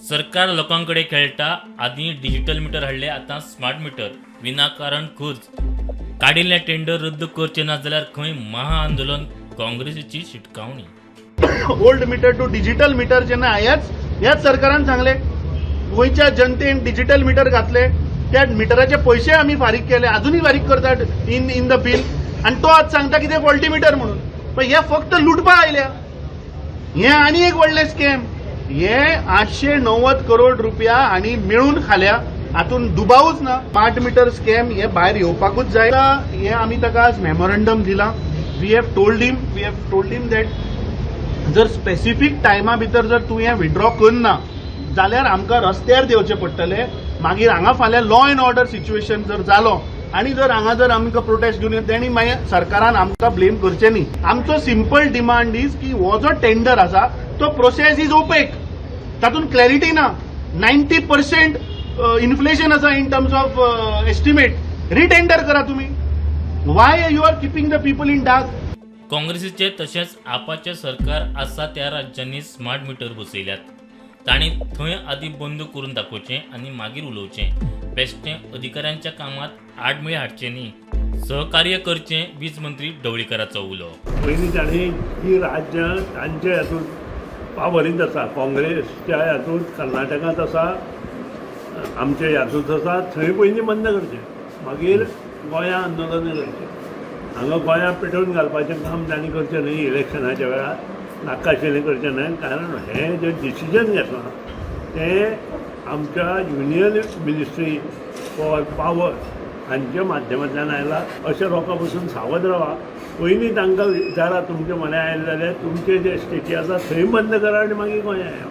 सरकार लोकां कडेन खेळटा. आदीं डिजिटल मिटर हाडले, आतां स्मार्ट मिटर. विनाकारण खर्च. काडिल्लें टेंडर रद्द करचें ना जाल्यार खंय महाआंदोलन, काँग्रेसीची शिटकावणी. Old meter to digital meter जेन्ना ह्याच ह्याच सरकारान सांगले, गोंयच्या जनतेन डिजिटल मिटर घातले. त्या मिटराचे पयशे आमी फारीक केले, अजुनूय फारीक करतात इन the bill. आनी तो आज सांगता कितें फॉल्टी मिटर म्हणून. पण हे फक्त लुटपा आयल्या. हे आनी एक व्हडलें स्कॅम. हे 890 करोड रुपया हांणी मेळून खाल्या, हातून दुबावूच ना. स्मार्ट मिटर स्कॅम हे भायर येवपाकूच जाय. हे आमी ताका आज मेमोरंडम दिलां. We have told him that जर स्पेसिफीक टायमा भितर जर तूं हें विड्रॉ करना जाल्यार आमकां रस्त्यार देंवचें पडटलें. मागीर हांगा फाल्यां लॉ एंड ऑर्डर सिच्युएशन जर जालो आनी जर हांगा जर आमकां प्रोटेस्ट घेवन येता, तेणी मागीर सरकारान आमकां ब्लेम करचें न्ही. आमचो सिंपल डिमांड is की हो जो टेंडर आसा तो प्रोसेस is opaque, तातूंत क्लॅरिटी ना. 90% इन्फ्लेशन आसा in terms of estimate. Retender करा तुमी. Why you are keeping the people in dark? काँग्रेसीचे तशेंच आपाचे सरकार आसा त्या राज्यांनी स्मार्ट मिटर बसयल्यात. तांणी थंय आदीं बंद करून दाखोवचें आनी मागीर उलोवचें. बेश्टें अधिकाऱ्यांच्या कामांत आडमेळी हाडचें न्ही, सहकार्य करचें, वीज मंत्री ढवळीकाराचो उलो. पयलीं तांणी ही राज्यां तांचे हातूंत पावरींत आसा, काँग्रेसच्या हातूंत कर्नाटकांत आसा, आमचे हातूंत आसा, थंय पयलीं बंद करचें, मागीर गोंया आंदोलनां करचें. हांगा गोंया पेटोवन घालपाचें काम तांणी करचें न्हय. इलेक्शनाच्या वेळार नाका आशिल्लें करचें न्हय, कारण हें जें डिसिजन घेतलां तें आमच्या युनियन मिनिस्ट्री फॉर पावर हांच्या माध्यमांतल्यान आयला. अशें लोकां पसून सावध रावा. पयलीं तांकां विचारा, तुमचे म्हऱ्या आयले जाल्यार तुमचे जे स्टेटी आसा थंय बंद करा आनी मागीर गोंया येया.